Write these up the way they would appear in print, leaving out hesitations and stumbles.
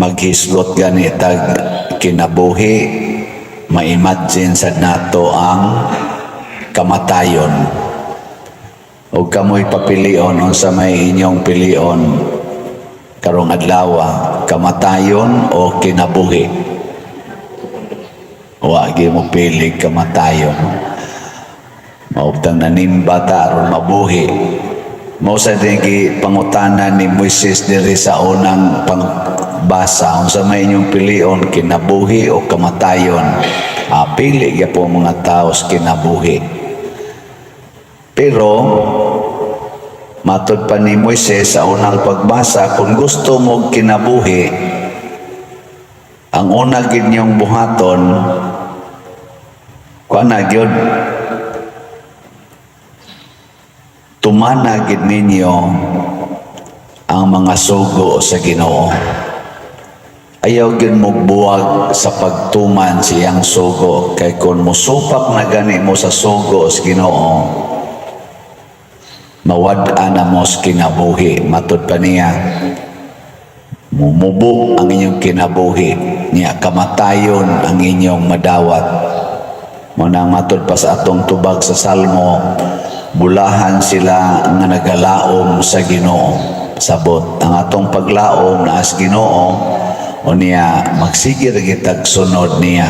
Maghisgot gani tag kinabuhi, ma-imagine sad nato ang kamatayon. O kamoy papilion, unsa may inyong pilion karong adlaw, kamatayon o kinabuhi? Wa gyud mo pili kamatayon. Maubtang nanimba ta aron mabuhi. Mao sa din pangutana ni Moises diri sa unang pangbasa, unsa may inyong pilion, kinabuhi o kamatayon? Ah, pili gyapon mga tao sa kinabuhi. Pero matod pa ni Moises sa unang pagbasa, kung gusto mo kinabuhi, ang una gid niyong buhaton, kuan na gyud, tumana gid ninyo ang mga sugo sa Ginoo. Ayaw gid mo buwag sa pagtuman sa iyang sugo, kay kung musupak na gani mo sa sugo sa Ginoo, mawad-an na mo sa kinabuhi. Matod pa niya, mumubo ang inyong kinabuhi niya, kamatayon ang inyong madawat. Mao nang matod pa sa atong tubag sa Salmo, bulahan sila nga nagalaom sa Ginoo. Sabot ang atong paglaom naa sa Ginoo, unya magsige ra kitag sunod niya.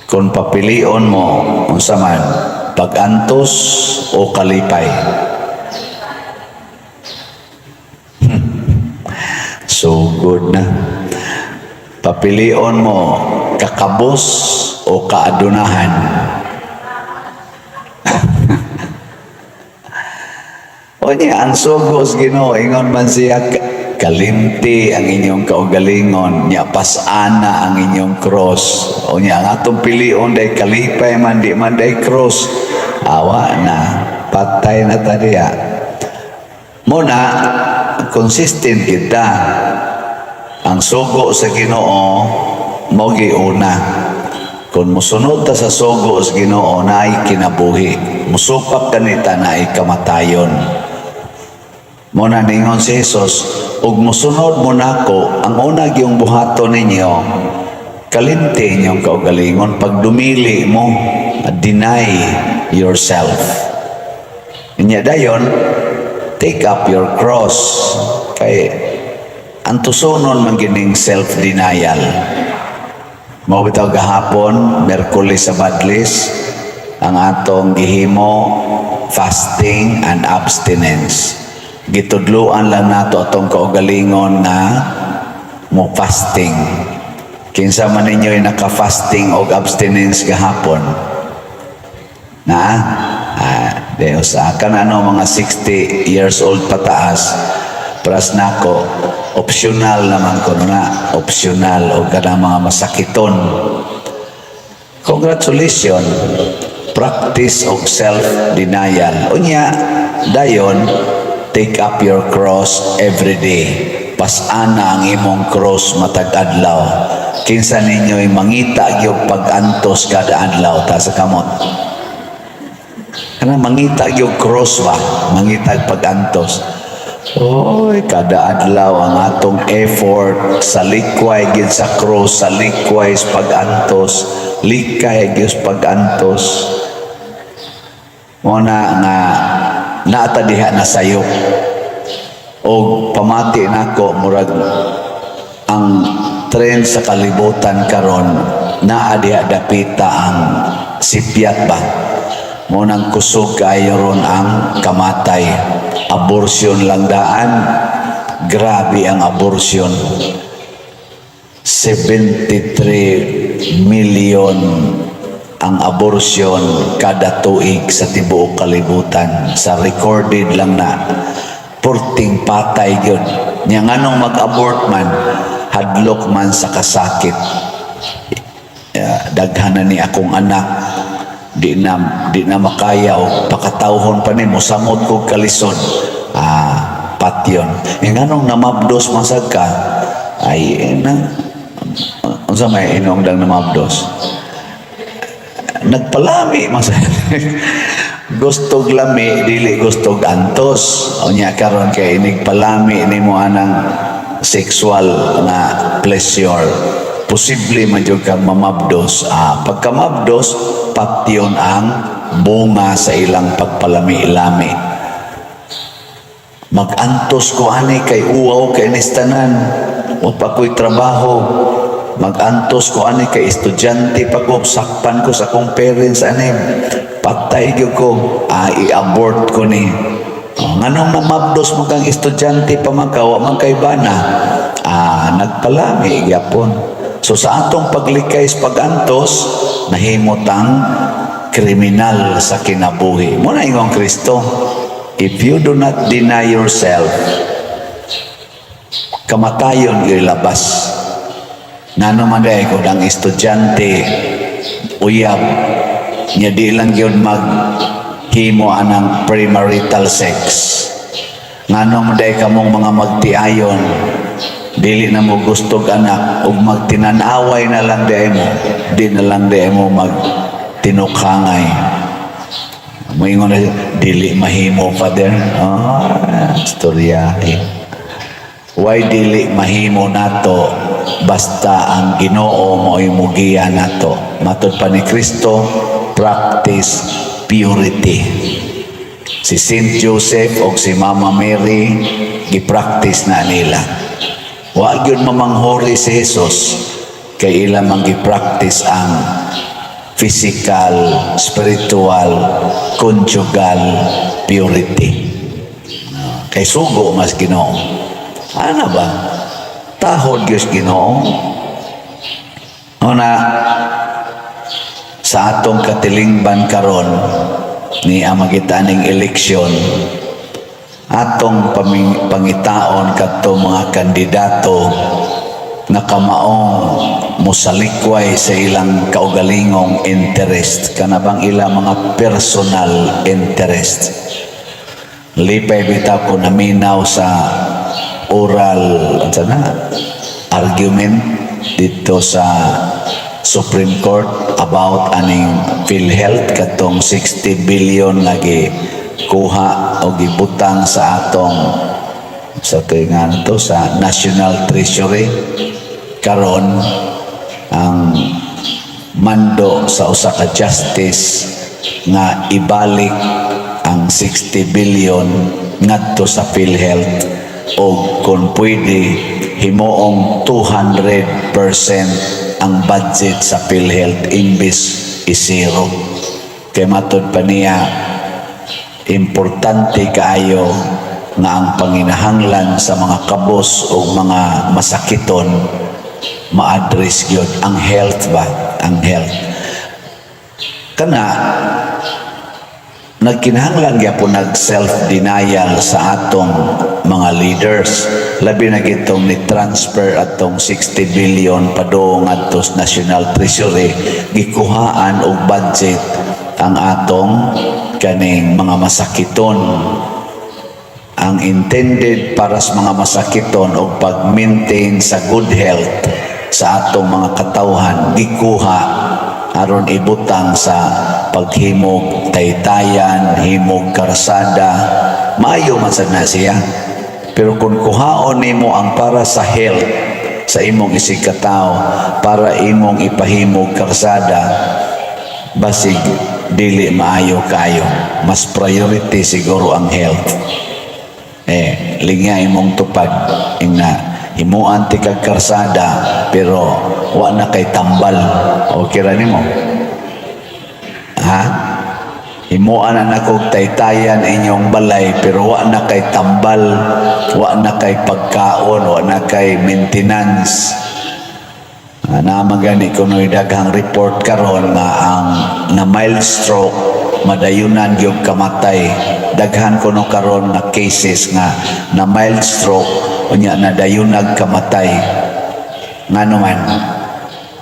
Kung papilion mo, unsa man, pagantos o kalipay? So good na. Papilion mo, kakabos o kaadunahan? O niya, ang sugo sa Ginoo, ingon man siya, kalimti ang inyong kaugalingon, nya pasana ang inyong cross. O niya, ang atong pilion day kalipay man, di man day cross. Awa na, patay na ta diya. Muna, consistent kita. Ang sugo sa Ginoo, mo giuna. Kung musunod ta sa sugo sa Ginoo, naay kinabuhi. Musupak kanita, naay kamatayon. Muna ningon si Jesus, ug musunod mo nako, ang una gyung buhaton ninyo, kalimti inyong kaugalingon, pag dumili mo, deny yourself. Inya dayon, take up your cross. Kay ang tusonon man gining self-denial. Mao bitaw gahapon, Merkulis sa Badlis, ang atong gihimo fasting and abstinence. Gitudluan lang nato atong kaugalingon nga mo fasting. Kinsa man ninyo naka-fasting og abstinence gahapon? Na? Ah, di usa kan ano, mga 60 years old pataas, pras nako, optional naman ko na, optional o kanang mga masakiton. Congratulations, practice of self-denial. Unya, dayon, take up your cross every day. Pasana ang imong cross matag adlaw. Kinsa ninyo'y mangita gyud pag-antos kada adlaw? Taas sa kamot. Kana mangita gyud cross ba? Mangita pag-antos. Oy, kada adlaw ang atong effort sa likway gid sa cross, sa likway sa pag-antos, likay gyud sa pag-antos. Mo na nga naata diha na sayop. Og pamati nako, murag ang trend sa kalibutan karon, naa diha dapita ang sipyat ba. Mo nang kusog kaayo ron ang kamatay. Abortion lang daan. Grabe ang abortion. 73 million ang abortion kada tuig sa tibuok kalibutan. Sa recorded lang na. Purting patay yun. Nya nganong mag-abort man, hadlok man sa kasakit. Daghan na ni akong anak, di na makaya o pakatawhon pa nimo, samot kog kalisod. Ah, patyon. E nganong namabdos masag ka? Ay na, unsa may inong dang namabdos? Nagpalami man sa gustog lami, dili gustog antos. Unya karon kay inig palami nimo anang sexual nga pleasure, posible man jud kang mamabdos. Pagkamabdos, patyon ang bunga sa ilang pagpalami-lami. Mag-antos ko ani kay uwaw kay nistanan wa pa ko'y trabaho. Mag-antos ko ani kay estudyante pa ko, sakpan ko sa akong parents ani, patay gyud ko. I-abort ko ni. Oh, nganong mamabdos mo kang estudyante pa man ka, wa man kay bana? Nagpalami gyapon. So sa atong paglikay sa pag-antos, nahimot ang kriminal sa kinabuhi. Mao na ingong Kristo, if you do not deny yourself, kamatayon gyud labas. Ngano man diay kung ang estudyante uyab niya, di lang gyud mag himo anang premarital sex? Ngano man diay kamong mga magtiayon, dili na mo gustog anak ug magtinan-away na lang diay mo, di na lang diay mo mag tinukangay? Moingon na, "Dili mahimo, Father." Istoryahe. Why dili mahimo nato basta ang Ginoo mo'y mugiya nato? Matod pa ni Kristo, practice purity. Si Saint Joseph o si Mama Mary, gi-practice na nila. Wa gyud mamanghuri si Jesus kay ila man gi-practice ang physical, spiritual, conjugal purity. Kay sugo mas Ginoo. Ana ba? Tahod gyud Ginoo. Una, sa atong katilingban karon ni ang magitaning eleksyon, atong pangitaon kadto mga kandidato na kamaong mosalikway sa ilang kaugalingong interest, kanabang ilang mga personal interest. Lipay bitaw ko naminaw sa oral, ano na, argument dito sa Supreme Court about aning PhilHealth, katong 60 billion lagi kuha o gibutang sa atong, sa nga to, sa National Treasury. Karon ang mando sa usa ka justice nga ibalik ang 60 billion ngadto sa PhilHealth o kung pwede himuong 200% ang budget sa PhilHealth imbis i-zero, kay matod pa niya, importante kaayo nga ang panginahanglan sa mga kabos o mga masakiton ma-address gyud, ang health ba, ang health. Kana nagkinahanglan gyapon nag self-denial sa atong mga leaders, labi na gitong ni transfer atong 60 billion padung adto sa National Treasury. Gikuhaan og budget ang atong kaning mga masakiton. Ang intended para sa mga masakiton o pag-maintain sa good health sa atong mga katawhan, gikuha aron ibutang sa paghimog taytayan, himog karsada. Maayo man sad na siya, pero kung kuhaon nimo ang para sa health sa imong isigkatao para imong ipahimog karsada, basig dili maayo kayo. Mas priority siguro ang health. Lingya imong tupad ingna himuan ti kag karsada pero wa na kay tambal, okay ra nimo? Ha, himuan na nako taytayan inyong balay pero wa na kay tambal, wa na kay pagkaon, wa na kay maintenance. Naman gani kuno'y daghang report karon nga ang na mild stroke madayunan gyud kamatay. Daghan kuno karon nga cases nga na mild stroke unya nadayunag kamatay. Ngano man?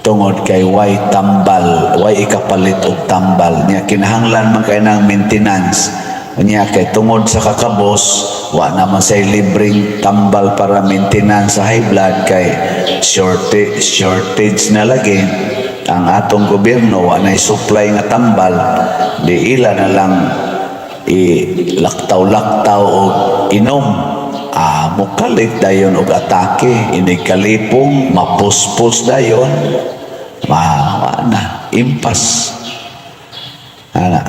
Tungod kay way tambal, way ikapalit og tambal. Nya kinahanglan man kay ng maintenance. Unya kay tungod sa kakabos, wa naman say libreng tambal para maintenance sa high blood kay shortage, shortage na lagi. Ang atong gobyerno wa nay supply nga tambal, di ila na lang i laktaw-laktaw og inom. Mukalit dayon og atake, inig kalipong, mapuspos dayon, ma, wa na, impas. Ana.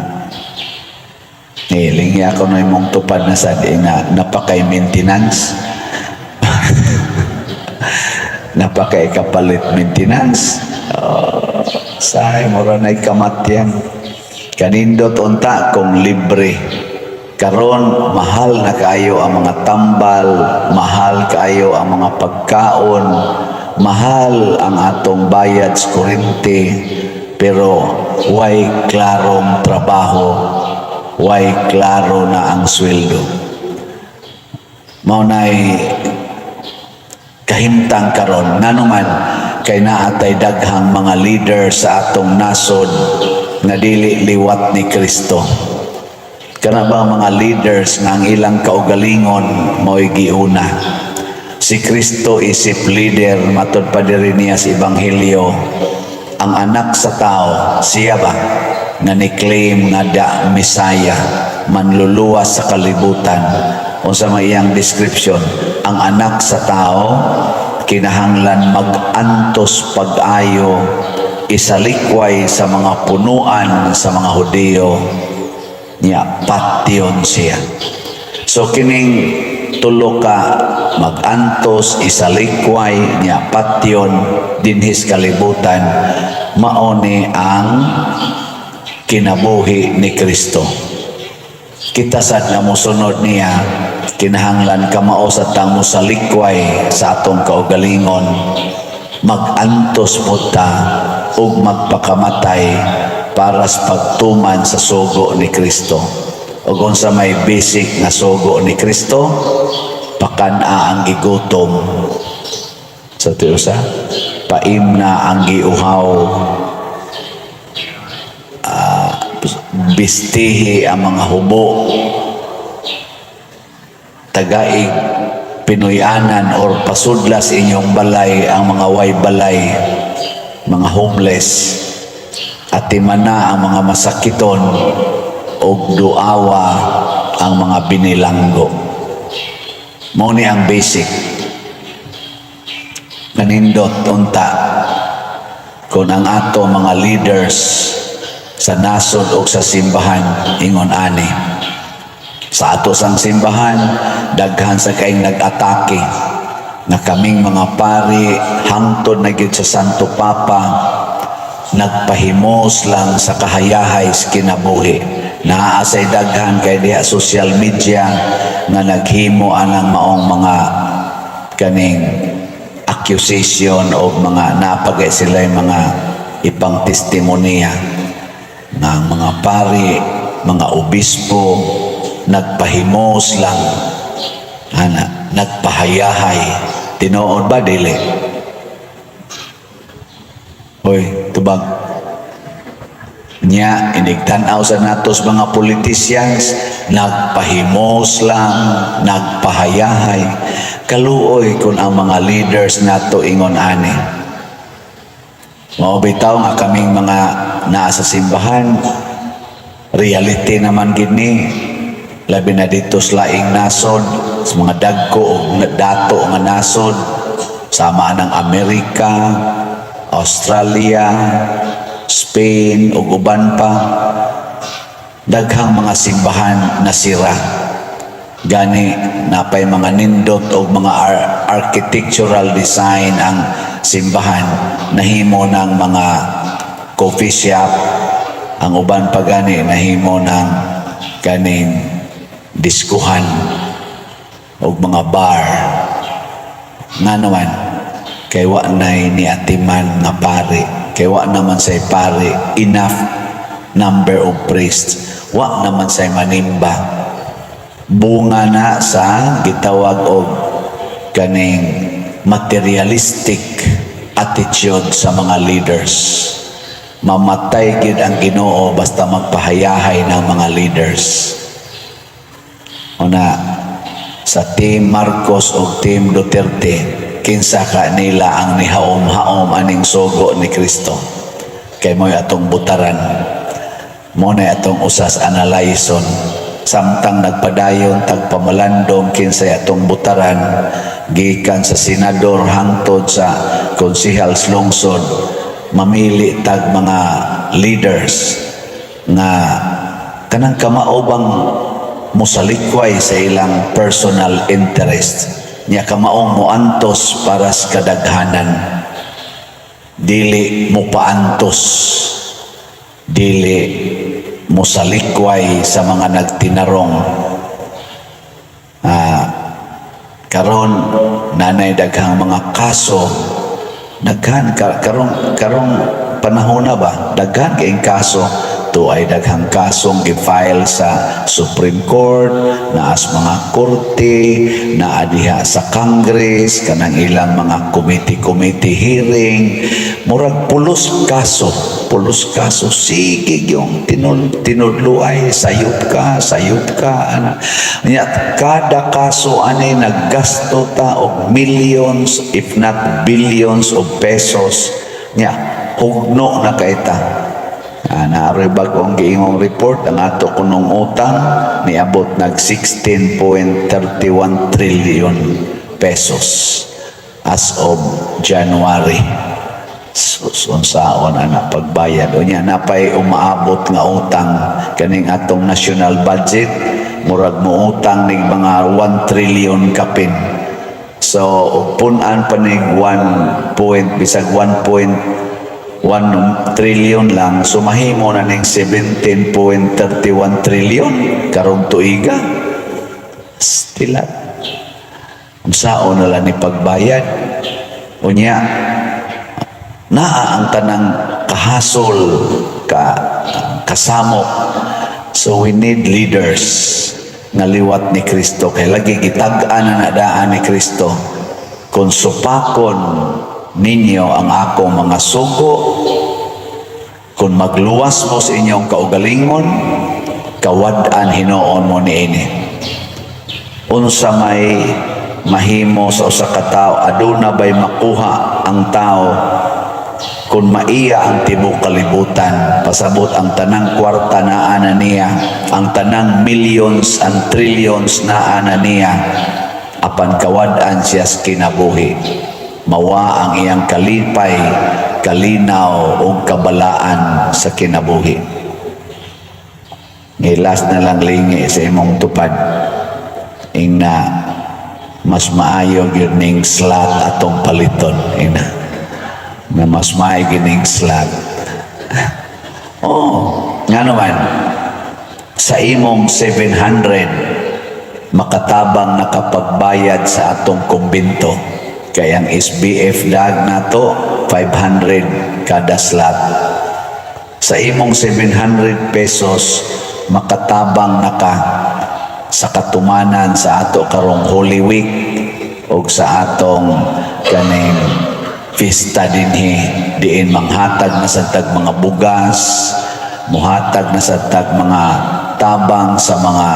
Eh, linghi ako na imong tupad na sa di na napakay maintenance. Napakay kapalit maintenance. Oh, sahay mura na'y kamatyan. Kanindot unta kung libre. Karon mahal na kaayo ang mga tambal, mahal kaayo ang mga pagkaon, mahal ang atong bayad sa kuryente, pero way klarong trabaho, way klaro na ang sweldo. Mao nay kahimtang karon, nganuman kay naatay daghang mga leader sa atong nasod nga dili liwat ni Kristo. Kana ba mga leaders nga ang ilang kaugalingon mao'y giuna. Si Kristo isip leader, matod pa diri niya sa Ebanghelyo, ang anak sa tao, siya ba nga ni-claim nga da Messiah, manluluwas sa kalibutan? Unsa may iyang description? Ang anak sa tao kinahanglan mag-antos pag-ayo, isalikway sa mga punuan sa mga Hudiyo niya, patyon siya. So kining tulo ka, mag-antos, isalikway niya, patyon dinhis kalibutan, mao ni ang kinabuhi ni Kristo. Kita sad nga mosunod niya, kinahanglan kamao sa tamo sa likway sa atong kaugalingon, mag-antos po ta ug magpakamatay para sa pagtuman sa sugo ni Kristo. Ug unsa may basic nga sugo ni Kristo? Pakan-a ang gigutom sa tiusa, paimna ang giuhaw, bistihi ang mga hubo, tagaig Pinoyanan or pasudlas inyong balay ang mga way balay, mga homeless, atimana ang mga masakiton, ug duawa ang mga binilanggo. Mao ni ang basic. Kanindot unta kung ang ato mga leaders sa nasod o sa simbahan ingon ani. Sa ato sang simbahan, daghan sa kaing nag-atake na kaming mga pari, hangtod na gyud sa Santo Papa, nagpahimos lang sa kahayahay sa kinabuhi. Naa say daghan kay diha social media nga naghimo anang maong mga kaning accusation o mga napagay sila yung mga ibang testimonya nga ang mga pari, mga obispo, nagpahimos lang ana, nagpahayahay. Tinuod ba, dili? Hoy, tubag niya. Inigtan-aw sa natos mga politicians, nagpahimos lang, nagpahayahay. Kaluoy kung ang mga leaders nato ingon ani. Mao bitaw nga kaming mga naa sa simbahan, reality naman gid ni, labi na dito sa laing nasod, sa mga dagko o dato nga nasod sama ng Amerika, Australia, Spain ug uban pa, daghang mga simbahan nasira. Gani napay mga nindot og mga architectural design ang simbahan, nahimo ng mga coffee shop ang uban pa, gani nahimo ng kaning diskuhan og mga bar. Nga naman kay wa nay niatiman nga pari, kay wa naman say pari, enough number of priests, wa naman say manimba. Bunga na sa gitawag og kaning materialistic attitude sa mga leaders. Mamatay gid ang Ginoo basta magpahayahay ng mga leaders. Una, sa Team Marcos o Team Duterte, kinsa ka nila ang nihaom-haom aning sugo ni Kristo? Kay mo'y atong butaran mo na atong usas analyson. Samtang nagpadayon tag pamalandong kinsay atong butaran, gikan sa senador hangtod sa konsehal sa lungsod, mamili tag mga leaders nga kanang kamao bang mosalikway sa ilang personal interest nya, kamaong moantos para sa kadaghanan, dili mo paantos, dili mosalikway sa mga nagtinarong. Karon nanay daghang mga kaso, daghan karong karong panahon na ba, daghan kayong kaso. To ay daghang kasong gi-file sa Supreme Court, naas mga korte, naa diha sa Congress, kanang ilang mga committee-committee hearing, murag pulos kaso, pulos kaso. Sige, yung tinudluay, sayop ka, sayop ka, ana. Nya, kada kaso ani naggasto ta og millions, if not billions of pesos. Nya, hugno na kay ta. Naaroy bag-ong giingong report, ang ato kunong utang niabot nag 16.31 trillion pesos as of January. So, unsaon ana pagbayad? Unya napay umaabot nga utang. Kaning atong national budget, murag moutang ning mga 1 trillion kapin. So ug pun-an pa nig 1 point, bisag 1.1 trillion lang, so mahimo na ning 17.31 trillion karong tuiga. Still, unsaon na lang ni pagbayad? Unya naa ang tanang kahasol ka kasamok. So we need leaders nga liwat ni Kristo, kay lagi gitag-an na nadaan ni Kristo, "Kung supakon ninyo ang akong mga sugo, kung magluwas mo sa inyong kaugalingon, kawad-an hinuon mo niini." Unsa may mahimo sa usa ka tawo, aduna bay makuha ang tao kung maiya ang tibuok kalibutan? Pasabot ang tanang kwarta naa na niya, ang tanang millions and trillions naa na niya, apan kawad-an siya sa kinabuhi, mawa ang iyang kalipay, kalinaw ug kabalaan sa kinabuhi. Ngilas na lang lingi sa imong tupad, ingna, "Mas maayo gyud ning slot atong paliton." Ingna nga mas maayo gyud ning slot. Oh, nga naman sa imong 700 makatabang nakapagbayad sa atong kumbinto, kay ang SBF dag nato 500 kada slot. Sa imong 700 pesos makatabang naka sa katumanan sa ato karong Holy Week o sa atong kaning fiesta dinhi, diin manghatag na sa tag mga bugas, muhatag na sa tag mga tabang sa mga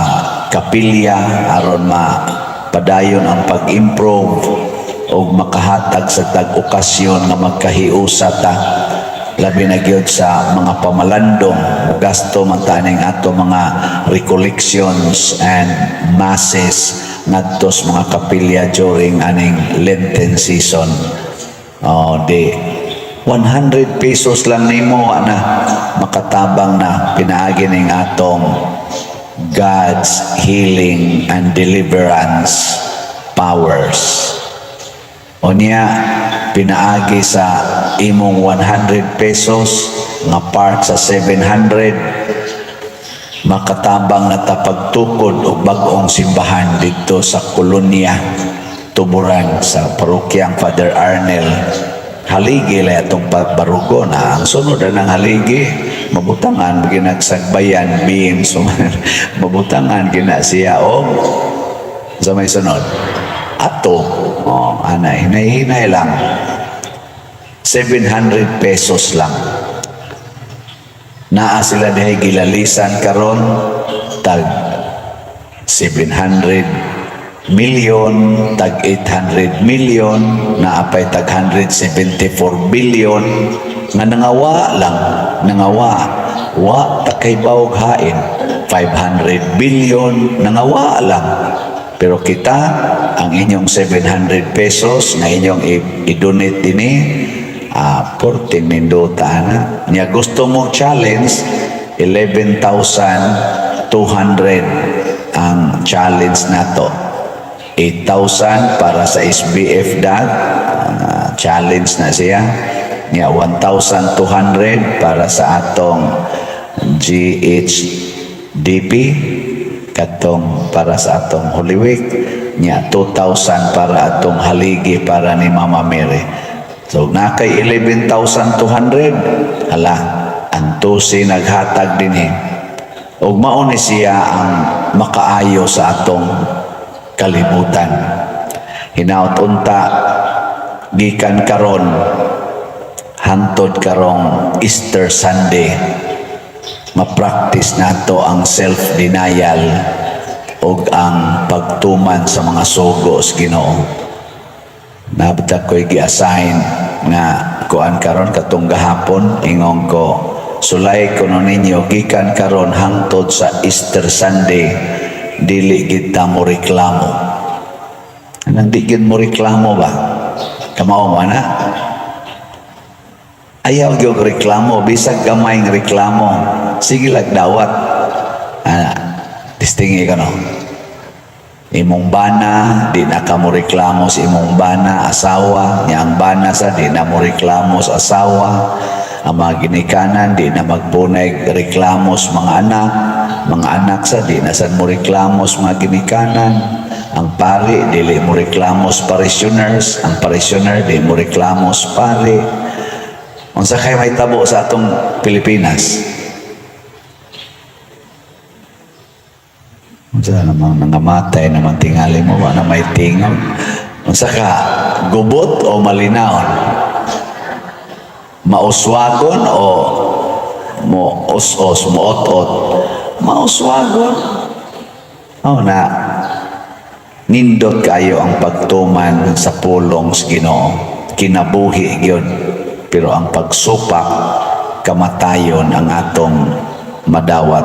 kapilya aron ma padayon ang pag-improve o makahatag sa tag okasyon nga magkahiusa ta, labi na gyud sa mga pamalandong. Gasto man ta ning ato mga recollections and masses ngadto sa mga kapilya during aning Lenten season. Oh, di 100 pesos lang nimo ana makatabang na pinaagi ning atong God's healing and deliverance powers. Unya pinaagi sa imong 100 pesos nga part sa 700, makatabang na ta pagtukod og bag-ong simbahan didto sa kolonya Tuburan, sa parokyang Father Arnel. Haligi lay atong pagbarugo na ang sunod na ng haligi, mabutangan ginagsagbayan beams, mabutangan gina siya og sa may sunod ato. Oh, ana, hinay-hinay lang, 700 pesos lang. Naa sila dihay gilalisan karon tag 700 million, tag 800 million, naapay tag 174 billion nga nangawa lang, nangawa, wa ta kay bawog hain. 500 billion nangawa lang. Pero kita, ang inyong 700 pesos na inyong i-donate dinhi, 14 nindota na. Nya gusto mo challenge, 11,200 ang challenge nato. 8,000 para sa SBF DAG, challenge na siya. Nya 1,200 para sa atong GHDP, katong para sa atong Holy Week. Nya 2,000 para atong haligi para ni Mama Mary. So na kay 11,200, hala, antusi naghatag dinhi. Ug mao ni siya ang makaayo sa atong kalibutan. Hinaut unta gikan karon hantod karong Easter Sunday, ma-practice nato ang self-denial ug ang pagtuman sa mga sugo sa Ginoo. Nabta ko'y gi-assign nga kuan karon, katong gahapon ingon ko, sulay kuno ninyo gikan karon hangtod sa Easter Sunday, dili gid ta mo reklamo. Anang di gid mo reklamo ba? Kamao mo na? Ayaw gyud reklamo, bisag gamay nga reklamo. Sige lag dawat. Ah, distingi ka, no? Imong bana, di na ka mo reklamo sa imong bana, asawa, nya ang bana sa di na mo reklamo sa asawa. Ang mga ginikanan, di na magpunay reklamo sa mga anak sa di na sad mo reklamo sa mga ginikanan. Ang pari, dili mo reklamo sa parishioners, ang parishioner, di mo reklamo sa pari. Unsa kay may tabo sa atong Pilipinas? Unsa namang nangamatay naman tingali mo, wa na may tingog. Unsa ka, gubot o malinawon? Mauswagon o mo os-os, mo ot-ot? Mauswagon. Oh na, nindot kayo ang pagtuman sa pulong sa Ginoo. Kinabuhi gyud. Pero ang pagsupak, kamatayon ang atong madawat.